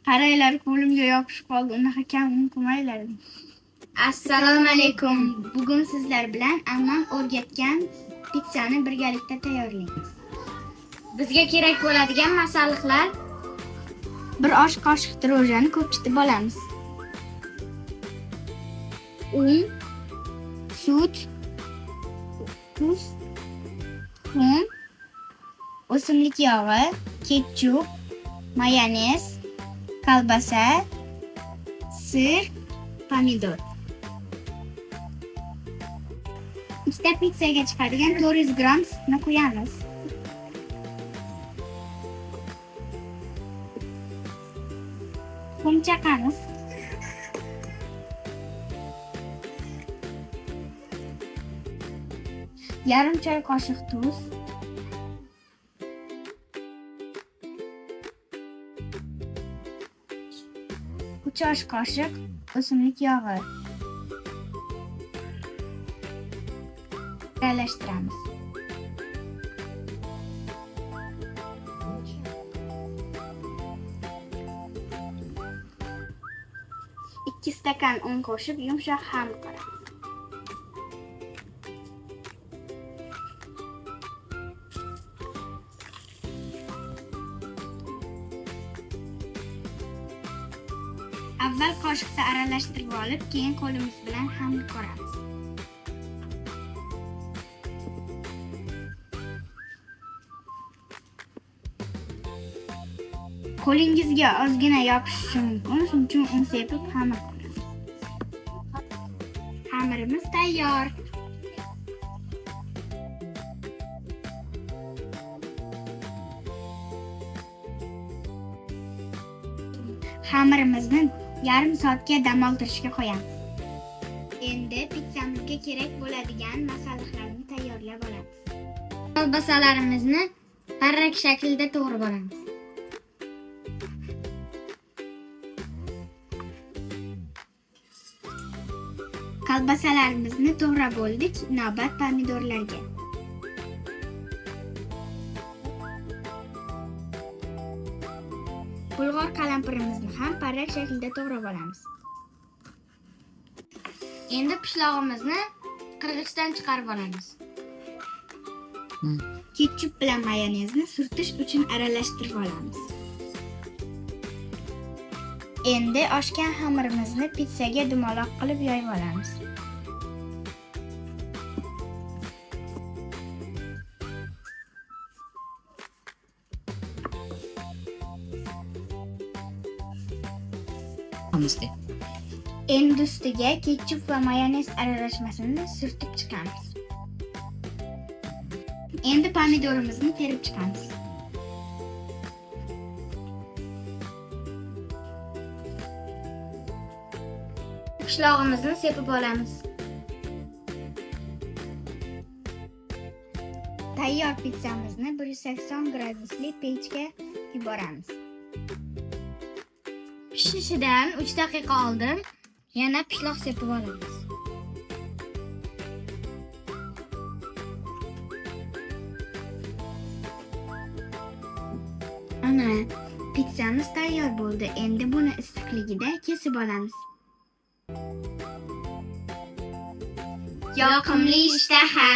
Qaranglar, qo'limga yopishib qoldi. Unaqa kam un qilmanglar. Assalomu alaykum. Bugun sizlar bilan ammam o'rgatgan pitssani birgalikda tayyorlaymiz. Bizga kerak bo'ladigan masalliqlar: Bir osh qoshiq drojjani ko'pchitib olamiz. Un, sut, tuz, tuxum, o'simlik yog'i, ketchup, mayonez, kolbasa, sir, pomidor. Ikkita pitssaga chiqadigan 400 gramm sutni quyamiz. Tuxum chaqamiz. Yarim choy qoshiq tuz, uch osh qoshiq o'simlik yog'i. Aralashtiramiz. 2 stakan un qo'shib yumshoq xamir qilamiz. Avval qoshiqda aralashtirib olib, keyin qo'limiz bilan xamir ko'ramiz. Qo'lingizga ozgina yopishishi mumkin, shuning uchun un sepib xamir qilamiz. Xamirimiz tayyor. Xamirimizni yarim soatga dam oldirishga qo'yamiz. Endi pitsamizga kerak bo'ladigan masalliqlarni tayyorlab olamiz. Kolbasalarimizni parrak shaklida to'g'rab olamiz. Kolbasalarimizni to'g'rab bo'ldik, navbat pomidorlarga. Bulg'or qalampirimizni ham parrak shaklida to'g'rab olamiz. Endi pishlog'imizni qirg'ichdan chiqarib olamiz. Ketchup bilan mayonezni surtish uchun aralashtirib olamiz. Endi oshgan xamirimizni pitssaga dumaloq qilib yoyib olamiz. Endi ustiga ketchup va mayonez aralashmasini surtib chiqamiz. Endi pomidorimizni terib chiqamiz. Pishlog'imizni sepib olamiz. Tayyor pitssamizni 180 gradusli pechga yuboramiz. Pishishidan 3 daqiqa oldin yana pishloq sepib olamiz. Ana, pitssamiz tayyor bo'ldi. Endi buni issiqligida kesib olamiz. Yoqimli ishtaha.